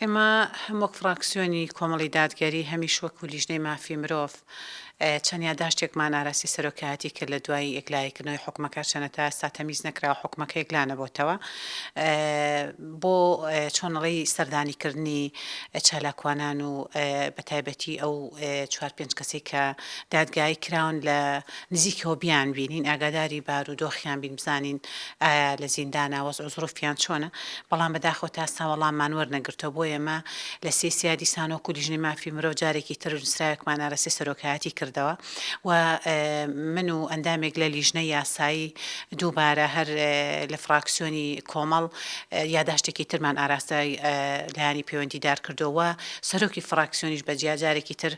ئێمە هەم وەک فراکسیۆنی کۆمەڵی دادگەری هەمیش وەکو لیژنەی مافی مرۆڤ چەند یاداشتێکمان ئاراستەی سەرۆکایەتی کرد لە دوای یەکلاییکردنەوەی حوکمەکە هەرچەندە تا ئێستا تەمیز نەکراوە حوکمەکە یەکلا نەبۆتەوە بۆ چۆنەڵی سەردانیکردنی چالاکوانان و بەتایبەتی ئەو چوار پێنج کەسەی کە دادگایی کراون لە نزیکەوە بیانبینین ئاگاداری بارودۆخیان بین بزانین ئایا لە زیندانا وەزع و زروفیان چۆنە بەڵام بەداخەوە تا ئێستا وەڵاممان وەرنەگرتووە بۆیە ئێمە لە سێ سیا دیسان وەکو لیژنەی مافی مرۆڤ جارێکی تر نووسراوێکمان ئاراستەی سەرۆکایەتی کردەوە و من و ئەندامێک لە لیژنەی یاسایی دووبارە هەر لە فراکسیۆنی کۆمەڵ یاداشتێکی ترمان ئاراستەی لایەنی پەیوەندیدار کردووە و سەرۆکی فراکسیۆنیش بە جیا جارێکی تر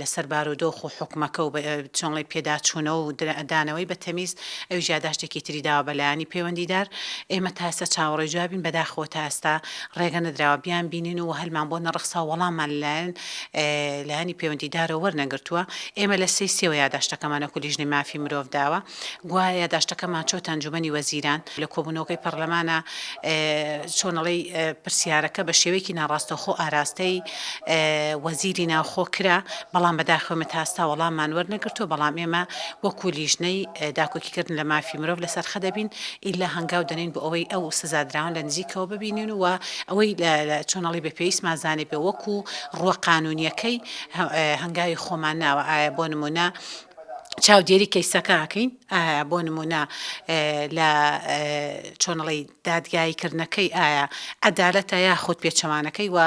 لەسەر بارودۆخ و حوکمەکە و چۆنڵی پێداچوونەوە و دانەوەی بە تەمیز ئەویش یاداشتێکی تری داوە بە لایەنی پەیوەندیدار. ئێمە تا ئێستا چاوەڕێی جوابین، بەداخەوە تا ئێستا ڕێگە نەدراوە بیانبینین و هەلمان بۆ نەڕەخساوە وەڵاممان لەلایەن لایەنی پەیوەندیدارەوە وەرنەگرتووە. ئێمە لە سێی سێوە یاداشتەکەمان وەکو لیژنەی مافی مرۆڤ داوە. گوایە یاداشتەکەمان چۆتە ئەنجومەنی وەزیران. لە کۆبوونەوەکەی پەڕلەمانا چۆن ئەڵێی پرسیارەکە بە شێوەیەکی ناڕاستەوخۆ ئاراستەی وەزیری ناوخۆ کرا، بەڵام بەداخەوە ئێمە تا ئێستا وەڵاممان وەرنەگرتووە، بەڵام ئێمە وەکو لیژنەی داکۆکیکردن لە مافی مرۆڤ لەسەر خە دەبین ئیلا هەنگاو دەنێین بۆ ئەوەی ئەو سزادراوان لە نزیکەوە ببینین و ئەوەی چۆن ئەڵێی بە پێویستمان زانیبێ وەکو ڕووە قانونییەکەی هەنگاوی خۆمان ناوە ئایا بۆ نموونە چاودێری کەیسەکە ئەکەین ئایا بۆ نمونە لە چۆنڵی دادگایی کردنەکەی ئایا عەدالەتە یاخود پێچەوانەکەی و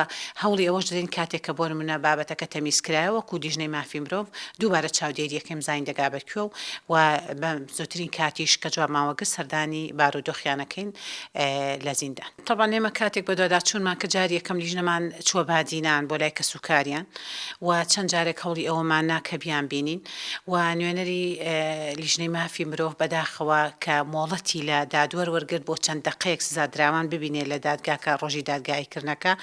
هەوڵی ئەوەش دەدەین کاتێک کە بۆ نمونە بابەتەکە تەمیز کرایەوە وەکو لیژنەی مافی مرۆڤ دووبارە چاودێریەکەیم زانین دەگا بە کوێ و و بە زووترین کاتیش کە جوابمان وەرگرت سەردانی بارودۆخیان ئەکەین لە زیندان. تەبعەن ئێمە کاتێک بەدواداچوونمان کرد جاری یەکەم لیژنەمان چووە بادینان بۆ لای کەسوکاریان و چەند جارێک هەوڵی ئەوەمان نا کە بیانبینین و نوێنەری لیژنەی مافی مرۆڤ بەداخەوە کە مۆڵەتی لە دادوەر وەرگرت بۆ چەند دەقەیەک سزادراوان ببینێ لە دادگاکە ڕۆژی دادگاییکردنەکە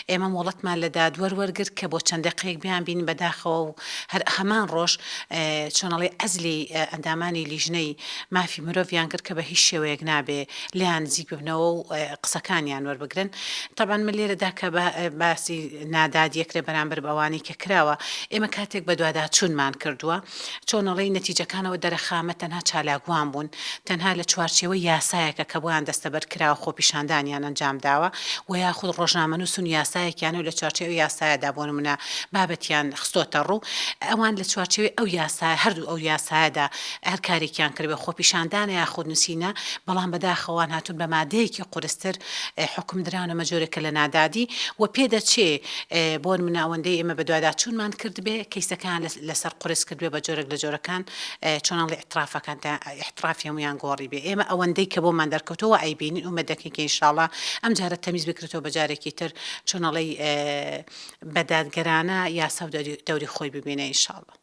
ئێمە مۆڵەتمان لە دادوەر وەرگرت کە بۆ چەند دەقەیەک بیانبینین بەداخەوە و هەر هەمان ڕۆژ چۆن ئەڵێی عەزلی ئەندامانی لیژنەی مافی مرۆڤیان کرد کە بە هیچ شێوەیەک نابێ لێیان نزیک ببنەوە و قسەکانیان وەربگرن تەبعەن من لێرەدا کە باسی نادادیەک لە بەرامبەر بە ئەوانەی کە کراوە ئێمە کاتێک بەدواداچوونمان کردووە چۆن ئەڵێی نەتیجەکانەوە دەرەخامە تەنها چالاکوان بوون تەنها لە چوارچێوەی یاسایەکە کە بۆیان دەستەبەر کراوە خۆپیشاندانیان ئەنجام داوە و یاخود ڕۆژنامەنووسن یاسایەکیان و لە چوارچێوەی ئەو یاسایەدا بۆ نمونە بابەتیان خستۆتە ڕوو ئەوان لە چوارچێوەی ئەو یاسا هەردوو ئەو یاسایەدا هەر کارێکیان کردبێ خۆپیشاندانە یاخود نووسینە بەڵام بەداخەوە وان هاتوون بە مادەیەکی قورستر حوکم دراون ئەمە جۆرێکە لە نادادی و پێدەچێ بۆ نمونە ئەوەندەی ئێمە بەدواداچوونمان کردبێ کەیسەکەیان لەسەر قورس کردبێ بە جۆرێک لە جۆرەکان چۆن ئەڵێ ئیعترافەکان تا ئیعترافی هەموویان گۆڕیبێ ئێمە ئەوەندەی کە بۆمان دەرکەوتووە وا ئەیبینین ئومێد دەکەین کە ئینشاڵا ئەم جارە تەمیز بکرێتەوە بە جارێکی تر چۆن ئەڵێی بە دادگەرانە یاسا و دەوری خۆی ببینێ ئینشاڵا.